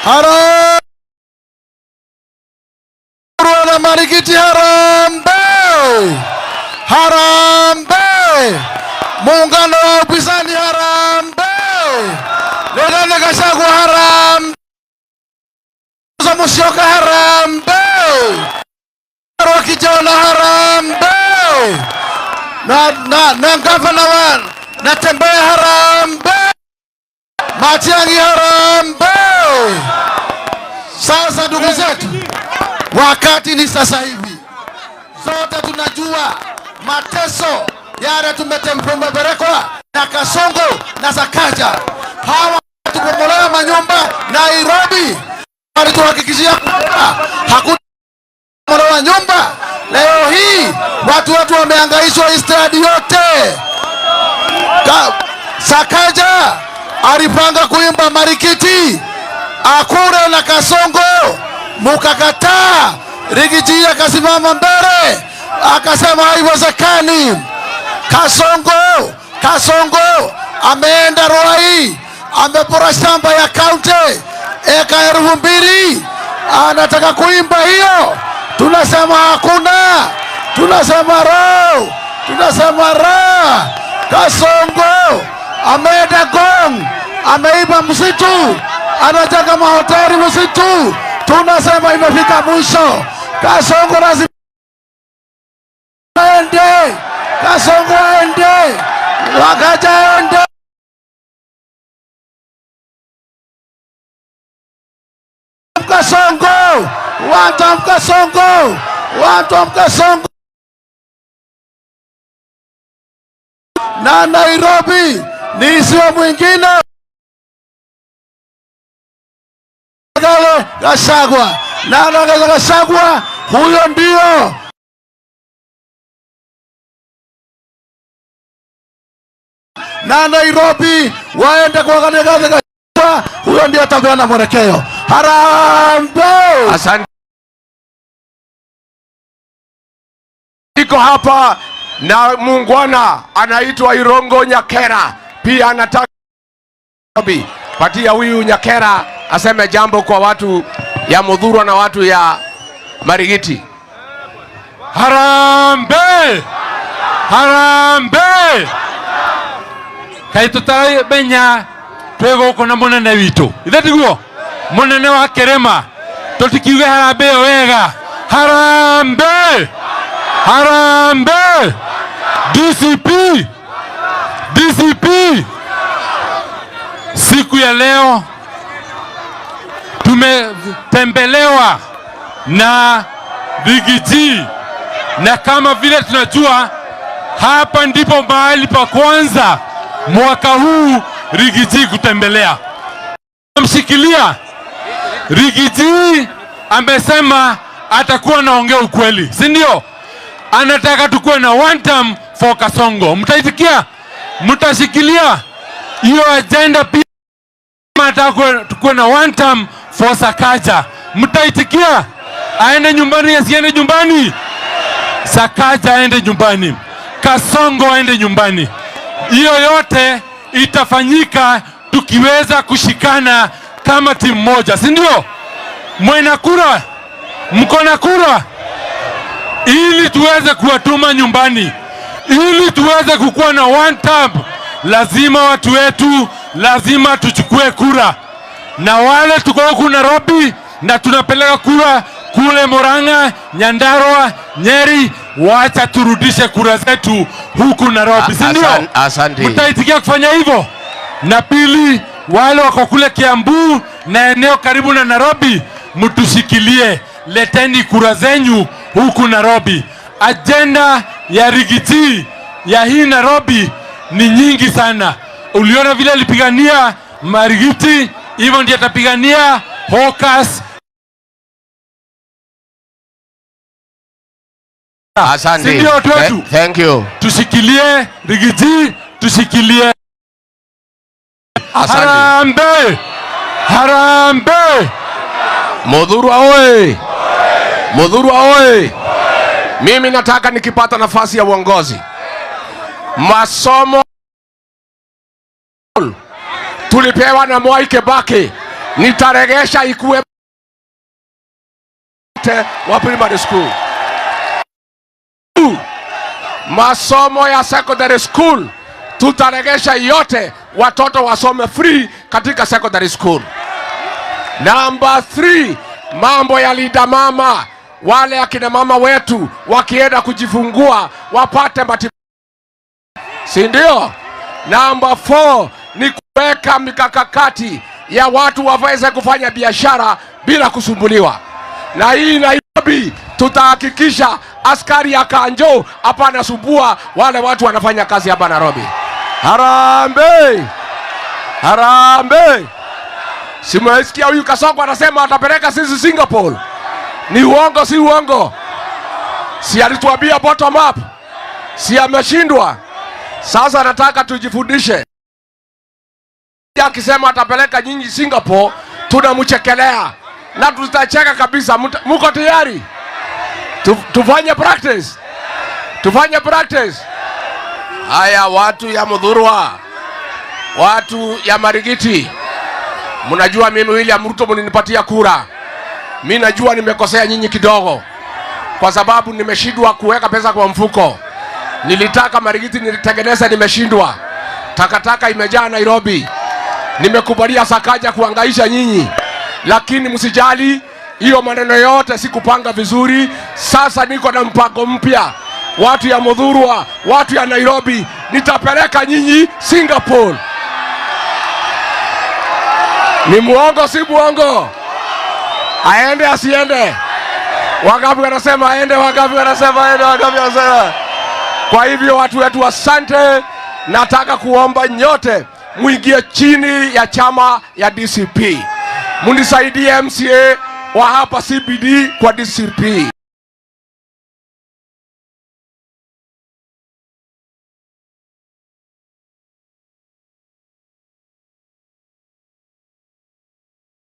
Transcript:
Harambee na Marikiti, harambee! Harambee! Muungano wa upinzani, harambee! Rigathi Gachagua, harambee! Musyoka, harambee! Kijana, harambee! Na gavana wa Natembeya, harambee! Matiang'i, harambee! Sasa ndugu zetu, wakati ni sasa hivi. Zote tunajua mateso yale tumetemberekwa na Kasongo na Sakaja. Hawa tukomolea manyumba Nairobi, walituhakikishia kwamba hakuna nyumba. Leo hii watu wetu wamehangaishwa Eastland yote. Sakaja alipanga kuimba Marikiti, Akure na Kasongo, mukakataa. Riggy G akasimama mbele akasema haiwezekani. Kasongo ameenda Ruai, amepora shamba ya kaunti eka 2000, anataka kuimba hiyo. Tunasema hakuna, tunasema ro, tunasema ra. Kasongo ameenda Ngong, ameiba msitu, anataka mahoteli msitu. Tunasema imefika mwisho. Kasongo lazima aende, Kasongo aende, Wakaja aende. Kasongo, watu wa Kasongo, watu wa Kasongo na Nairobi ni sio mwingine Gachagua na Gachagua, huyo ndio na Nairobi waende kwa Gachagua, huyo ndio atapeana mwelekeo. Harambee! Asante. Iko hapa na muungwana anaitwa Irongo Nyakera, pia anataka patia huyu Nyakera aseme jambo kwa watu ya Muthurwa na watu ya Marigiti. Harambee! Harambee! Kaĩ tũtaramenya twĩ gũkũ na mũnene witũ, ithe tiguo mũnene wa kĩrĩma, tũtikiuge harambee ĩyo wega. Harambee! Harambee! DCP! DCP! Siku ya leo tumetembelewa na Riggy G, na kama vile tunajua hapa ndipo mahali pa kwanza mwaka huu Riggy G kutembelea. Mshikilia Riggy G amesema atakuwa naongea ukweli, si ndio? Anataka tukuwe na one term for Kasongo. Mtaitikia? Mtashikilia hiyo agenda? Pia anataka tukuwe na one term for Sakaja. Mtaitikia? Aende nyumbani, asiende nyumbani? Sakaja aende nyumbani, Kasongo aende nyumbani. Hiyo yote itafanyika tukiweza kushikana kama timu moja, si ndio? Mwena kura, mko na kura, ili tuweze kuwatuma nyumbani, ili tuweze kukuwa na one term, lazima watu wetu, lazima tuchukue kura, na wale tuko huku Nairobi na tunapeleka kura kule Murang'a, Nyandarua, Nyeri, wacha turudishe kura zetu huku Nairobi, si ndio? Asante. Mtaitikia kufanya hivyo? Na pili, wale wako kule Kiambu na eneo karibu na Nairobi, mtushikilie, leteni kura zenyu huku Nairobi. Agenda ya Riggy G ya hii Nairobi ni nyingi sana. Uliona vile alipigania Marigiti, hivyo ndiye atapigania Hawkers. Asante. Si ndio watu wetu? Thank you. Tushikilie Riggy G, tushikilie. Asante. Harambee! Harambee! Muthurwa oye! Muthurwa oye! Mimi nataka nikipata nafasi ya uongozi, masomo tulipewa na Mwai Kibaki Nitaregesha ikuwe wa primary school. Masomo ya secondary school tutaregesha yote, watoto wasome free katika secondary school. Number 3, mambo ya Linda Mama, wale akina mama wetu wakienda kujifungua wapate matibabu, si ndio? Number 4 ni kuweka mikakati ya watu waweze kufanya biashara bila kusumbuliwa. Na hii Nairobi tutahakikisha askari ya kanjo hapana sumbua wale watu wanafanya kazi hapa Nairobi. Harambee! Harambee! Simesikia huyu Kasongo anasema atapeleka sisi Singapore. Ni uongo, si uongo? Si alituambia bottom up? Si ameshindwa? Sasa nataka tujifundishe. Akisema atapeleka nyinyi Singapore, tunamchekelea na tutacheka kabisa. Muko tayari? Tufanye practice, tufanye practice. Haya, watu ya Muthurwa, watu ya Marigiti, mnajua mimi William Ruto mlinipatia kura. Mi najua nimekosea nyinyi kidogo, kwa sababu nimeshindwa kuweka pesa kwa mfuko. Nilitaka Marigiti nilitengeneza, nimeshindwa. Takataka imejaa Nairobi. Nimekubalia Sakaja kuangaisha nyinyi, lakini msijali, hiyo maneno yote sikupanga vizuri. Sasa niko na mpango mpya. Watu ya Muthurwa, watu ya Nairobi, nitapeleka nyinyi Singapore. Ni muongo si muongo? Aende asiende? Wangapi wanasema aende? Wangapi wanasema aende? Wangapi wanasema? Kwa hivyo watu wetu, asante. Nataka kuomba nyote muingie chini ya chama ya DCP, munisaidie MCA wa hapa CBD kwa DCP.